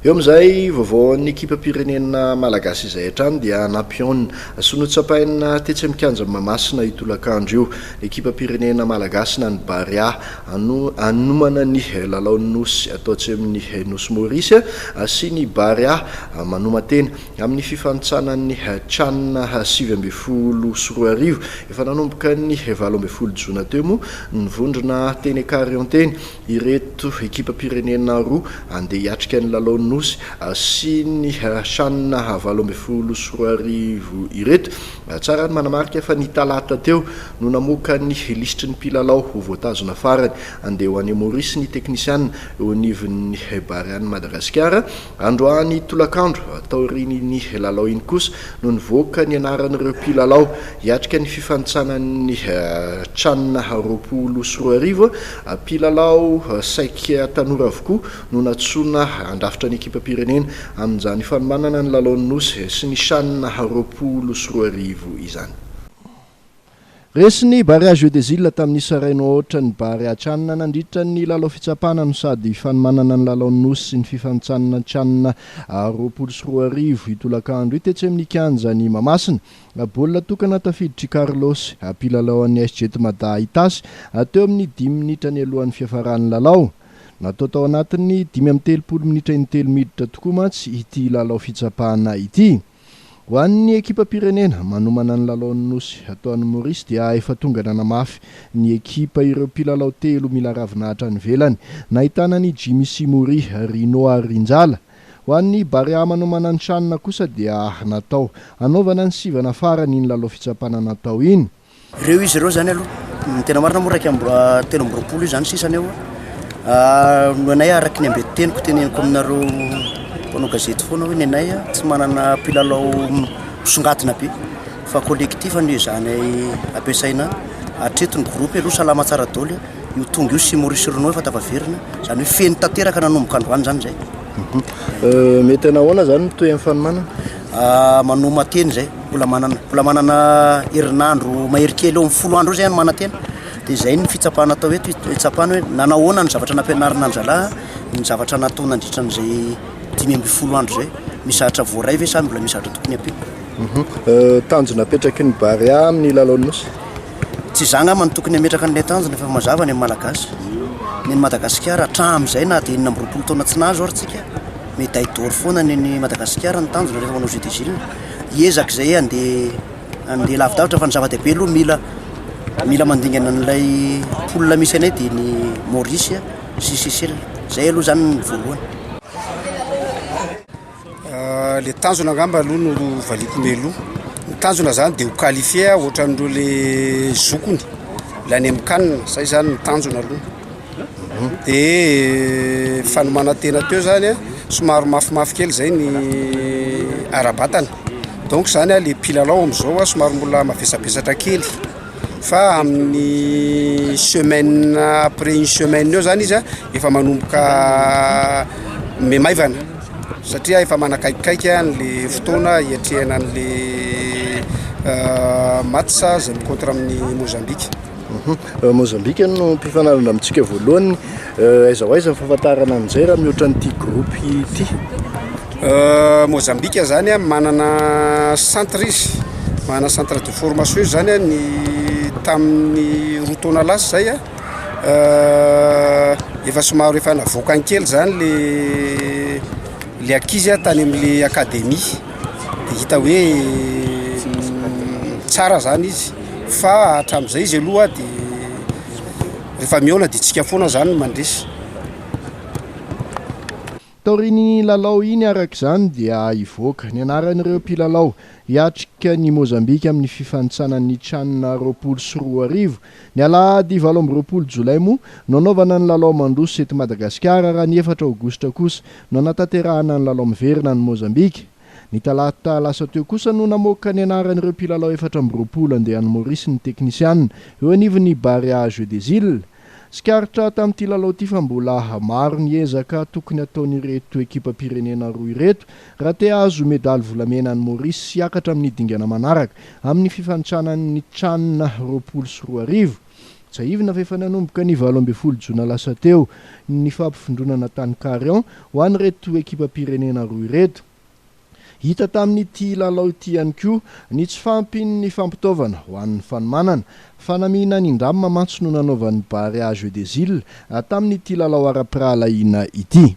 Eo amin'izay vaovaon'ny ekipam-pirenena malagasy izay hatrany dia nampihaonina sy notsapaina tetsy amin'ny kianjan'i Mahamasina io tolakandro io ny ekipam-pirenena malagasy na ny Barea hanomana ny lalaon'ny Nosy atao atsy amin'ny Nosy Maurice sy ny Barea manoman-tena amin'ny fifanintsanan'ny Can 2019. Efa nanomboka ny 18 jona teo moa nivondrona teny Carion teny ireto ekipam-pirenena roa handeha hiatrika ny lalaon'ny Nosy sy ny Can 2018 ireto. Tsara ny manamarika fa ny talata teo no namoaka ny lisitry ny mpilalao ho voatazona farany handeha ho any Maurice ny teknisiana eo anivon'ny Barean'i Madagasikara. Androany tolakandro, taorian'iny lalao iny kosa no nivoaka ny anaran'ireo mpilalao hiatrika ny fifanintsanan'ny Can 2020. Mpilalao saika tanora avokoa no nantsoina handrafitra ny ekipam-pirenena amin'izany fanomanana ny lalaon'ny Nosy sy ny Chan 2020 izany. Resin'ny Barea Jeux des Iles tamin'ny isa iray no aotra ny Barea Chan nandritra ny lalao fitsapana no sady fanomanana ny lalaon'ny Nosy sy ny fifanintsanana Chan 2020 io tolakandro io tetsy amin'ny kianjan'i Mahamasina. Baolina tokana tafiditr'i Carlos, mpilalao an'ny SJT Mada Itasy, teo amin'ny dimy minitra nialohan'ny fiafaran'ny lalao. Natao tao anatin'ny 35 minitra intelo miditra tokoa mantsy ity lalao fitsapana ity. Ho an'ny ekipam-pirenena manomana ny lalaon'ny Nosy atao any Maurice dia efa tonga nanamafy ny ekipa ireo mpilalao telo mila ravinahitra any ivelany, nahitana an'i Jimmy Simory, Rino ary Rinjala. Ho an'ny Barea manomana ny Chan kosa dia natao hanaovana ny sivana farany iny lalao fitsapana natao iny. Ireo izy ireo zany aloha, ny tena marina moa 21 23 io zany sisany eo. Ny anay araky ny ambetiteniko teneniko aminareo mpanao gazety foana hoe ny anay tsy manana mpilalao misongadina be fa collectif no ezahanay ampiasaina. Hatreto ny groupe aloha salama tsara daholo, io tonga io sy Maurice Renaud efa tafaverina, zany hoe feno tanteraka nanomboka androany zany zay. Mety hanahoana zany ny tohin'ny fanomanana? Manoman-tena izay, mbola manana mbola manana herinandro mahery kely eo amin'ny 10 andro eo zay hanomanan-tena, dia izay ny fitsapana atao eto, hitsapana hoe nanao ahoana ny zavatra nampianarina an-drahalahy, ny zavatra natao nandritra an'izay 15 andro izay, misy zavatra voaray ve sa mbola misy zavatra tokony ampiana? Tanjona apetraky ny Barea amin'ny lalaon'ny Nosy? Tsy izaho angamba no tokony hametraka an'ilay tanjona fa efa mazava ny an'ny Malagasy, ny an'i Madagasikara hatramin'izay na dia 26 taona tsy nahazo ary tsika, Médaille d'or foana ny an'i Madagasikara ny tanjona rehefa manao jeux des îles. Hiezaka izay handeha handeha lavidavitra fa ny zava-dehibe aloha mila mila mandingana an'ilay poule misy anay dia ny Maurice sy Seychelles. Izay aloha izany ny voalohany. Le tanjona angamba aloha no valiako mialoha. Ny tanjona zany dia ho qualifié ohatran'ireo le zokiny le any amin'ny CAN, zay zany ny tanjona aloha. Dia fanomanan-tena teo zany a, somary mafimafy kely zay ny ara-batana, donc zany a le mpilalao am'zao a somary mbola mavesabesatra kely fa amin'ny semaine après une semaine eo zany izy a efa manomboka mihamaivana satria efa manakaikikaiky an'le fotoana hiatrehana an'le match zay mi-contre amin'i Mozambique. Mozambique no mpifanandrina amintsika voalohany. Aiza ho aiza ny fahafantarana an'izay raha mihoatra an'ity groupe ity? Mozambique zany a manana centre izy, manana centre de formation izy zany a ny tamin'ny 2 taona lasa zay a efa somary efa navoakany kely zany le le ankizy a tany am'le académie de hita hoe tsara zany izy fa hatramin'izay izy aloha de rehefa mihaona de tsika foana zany no mandresy. Taorian'iny lalao iny araka izany dia hivoaka ny anaran'ireo mpilalao hiatrika ny Mozambika amin'ny fifanintsanan'ny Chan 2020. Ny alahady 28 jolay moa no hanaovana ny lalao mandroso eto Madagasikara raha ny 4 aogositra kosa no hanatanterahana ny lalao miverina any Mozambika. Ny talata lasa teo kosa no namoaka ny anaran'ireo mpilalao 24 handeha any Maurice ny teknisianina eo anivon'ny Barea Jeux des Iles. Tsikaritra tamin'ity lalao ity fa mbola maro ny ezaka tokony hataon'ireto ekipam-pirenena roa ireto raha te hahazo medaly volamena any Maurice sy hiakatra amin'ny dingana manaraka amin'ny fifanintsanan'ny Chan 2020. Tsiahivina fa efa nanomboka ny 18 jona lasa teo ny fampivondronana tany Carion ho an'ireto ekipam-pirenena roa ireto. Hita tamin'ity lalao ity ihany koa ny tsy fahampian'ny fampitaovana ho an'ny fanomanana. Fanamiana nindramina mantsy no nanaovan'ny Barea Jeux des Iles tamin'ity lalao ara-pirahalahiana ity.